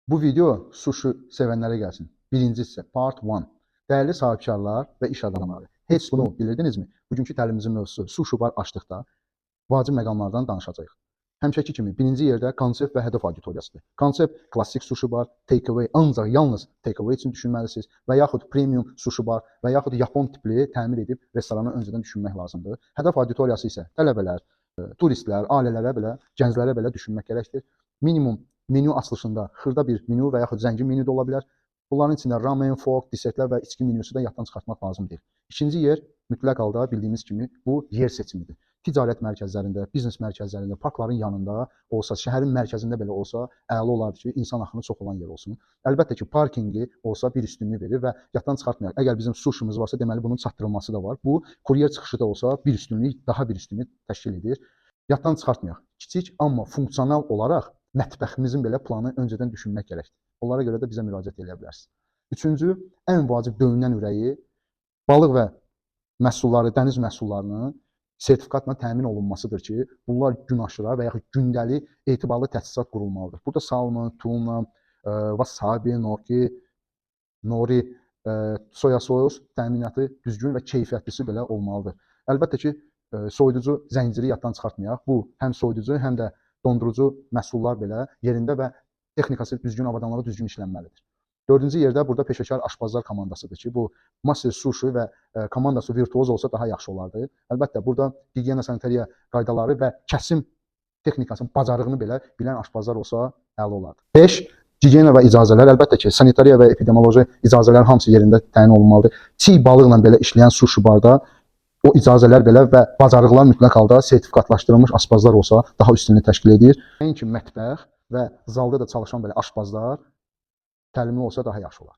Bu video suşi sevənlərə gəlsin. Birinci hissə, part 1. Dəyərli sahibkarlar və iş adamları, heç bunu bilirdinizmi? Bugünkü təlimimizin mövzusu suşi bar açdıqda vacib məqamlardan danışacağıq. Həmişəki kimi birinci yerdə konsept və hədəf auditoriyasıdır. Konsept klassik suşi bar, take away, ancaq yalnız take away üçün düşünməlisiniz və yaxud premium suşi bar və yaxud yapon tipli təmir edib restoranı öncədən düşünmək lazımdır. Hədəf auditoriyası isə tələbələr, turistlər, ailələrə belə, gənclərə belə düşünmək gərəkdir. Minimum menyu açılışında xırda bir menyu və yaxud zəngin menyu da ola bilər. Bunların içində ramen, fok, desertlər və içki menyusu da yaddan çıxartmaq lazım deyil. İkinci yer mütləq halda bildiyimiz kimi bu yer seçimidir. Ticarət mərkəzlərində, biznes mərkəzlərində, parkların yanında olsa, şəhərin mərkəzində belə olsa əla olardı ki, insan axını çox olan yer olsun. Əlbəttə ki, parkinqi olsa bir üstünlük verir və yaddan çıxartmayaq. Əgər bizim suşimiz varsa, deməli bunun çatdırılması da var. Bu kuryer çıxışı da olsa bir üstünlük, daha bir üstünlük təşkil edir. Yaddan çıxartmayaq. Kiçik, amma funksional olaraq mətbəximizin belə planı öncədən düşünmək gərəkdir. Onlara görə də bizə müraciət edə bilərsiniz. Üçüncü, ən vacib döyünən ürəyi balıq və məhsulları, dəniz məhsullarının sertifikatla təmin olunmasıdır ki, bunlar gün aşıra və yaxud gündəlik etibarlı təchizat qurulmalıdır. Burada salmon, tuna, wasabi, noki, nori, soya sos təminatı düzgün və keyfiyyətlisi belə olmalıdır. Əlbəttə ki, soyuducu zənciri yaddan çıxartmayaq. Bu həm soyuducu, həm də dondurucu məhsullar belə yerində və texnikası düzgün, avadanlığı düzgün işlənməlidir. Dördüncü yerdə burada peşəkar aşpazlar komandasıdır ki, bu master sushi və komandası virtuoz olsa daha yaxşı olardı. Əlbəttə, burada gigiyena sanitariya qaydaları və kəsim texnikasının bacarığını belə bilən aşpazlar olsa əla olardı. 5. Gigiyena və icazələr. Əlbəttə ki, sanitariya və epidemioloji icazələr hamısı yerində təyin olunmalıdır. Çiğ balıqla belə işləyən sushi barda o icazələr belə və bacarıqlar mütləq halda sertifikatlaşdırılmış aşpazlar olsa daha üstünlük təşkil edir. Nəinki mətbəx və zalda da çalışan belə aşpazlar təlimli olsa daha yaxşı olar.